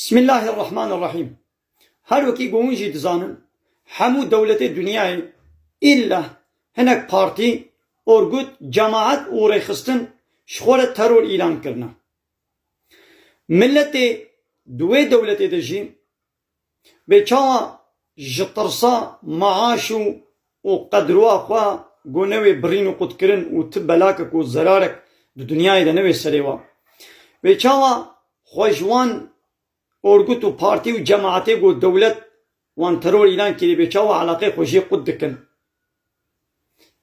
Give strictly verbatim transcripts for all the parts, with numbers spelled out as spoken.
Bismillahirrahmanirrahîm. Her wekî ku hûn jî dizanin, hemû dewletê dinyayê îlle hinek partî, orgut, cemaet û rêxistin ji xwe re teror îlan kirine. Miletê di wê dewletê de jî bê çawa ji tirsa maaş û, û qedroa xwe ku newê birîn û qutkirin û ti belakek û zerarek di dinyayê de newê serê wa. Bê çawa xwe ji wan orgut û partî û cemaetê ku dewlet wan teror îlan kirî bê çawa eleqeyê xwe jê qut dikin.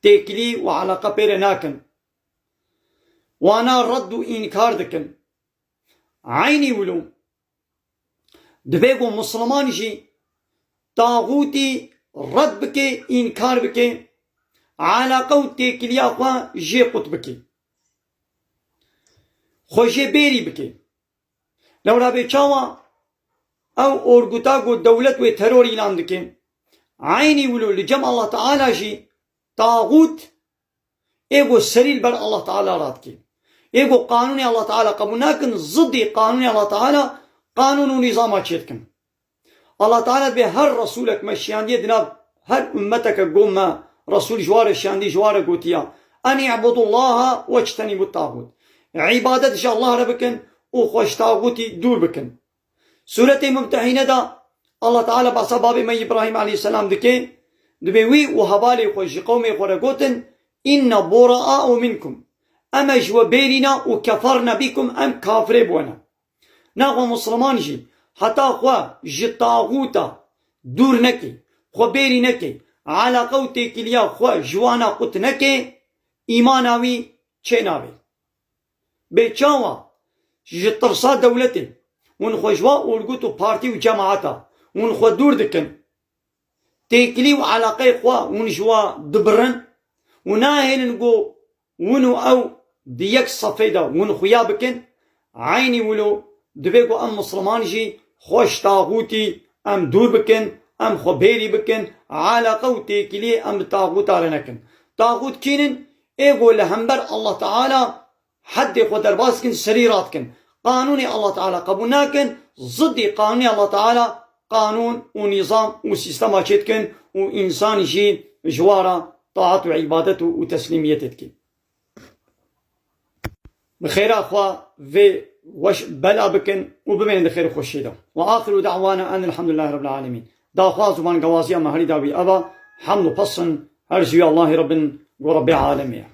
Têkilî û eleqe pê re nakin. Wana red û înkar dikin. Eynî wilo. Divê ku Musliman jî taxûtî red bike, înkar bike, eleqe û têkiliya xwe jê qut bike. Xwe jê bêrî bike. Lewra bê çawa ew orguta ku dewlet wê teror îlan dike, eynî wilo li cem Allah Teala jî taxût ê ku serî li ber Allah Teala radike. Ê ku qanûnê Allah Teala qebûl nakin, zidî qanûnê Allah Teala qanûn û nîzama çêdikin. Allah Teala dibê her resûlek me şiyandiye di nav her ummeteke ku me resûl ji ware şiyandî ji ware gotiya, "En i'budullaha wectenîbut taxût." Îbadet ji Allah re bikin û xwe ji taxûtî dûr bikin. Sûretê Mumtehîne de Allah Teala behsa babê me Îbrahîm aleyhisselam dike, dibê wî û hevalê xwe ji qewmê xwe re gotin, "Înna bura'u minkum." Em e ji we bêrî ne û keferna bikum, em kafirê bi we ne. Naxwe Musliman jî heta xwe ji taxûta dûr neke, xwe bêrî neke, eleqe û têkiliya xwe ji wana qut neke, îmana wî çênabe. Bê çawa ji tirsa dewletê hûn xwe ji wa orgut û partî û cemaeta hûn xwe dûr dikin. Têkilî û eleqeyê xwe hûn ji wa dibirin û nahêlin ku hûn û ew di yek sefê de hûn xuya bikin. Eynî wilo divê ku em Musliman jî xwe ji taxûtî em dûr bikin, em xwe bêrî bikin, eleqe û têkiliyê em bi taxûta re nekin. Taxût kînin? Ê ku li hember Allah Teala heddê xwe derbas dikin, serî radikin. Qanûnê Allah Teala qebûl nakin, zidî qanûnê Allah Teala qanûn û nîzam û sîstema çêdikin û însan jî ji wa re taat û îbadet û, û teslîmiyetê dike. Bi xêra xwe vê weş bela bikin û bimênin di xêr û xweşiyê de. Ve axiru da'wana enil hamdülillahi rabbil alemin. Daxwaz û bangewaziya me herî dawî ev e, hemd û pesn her ji wî Allahî re bin, ku Rebbê alemê ye.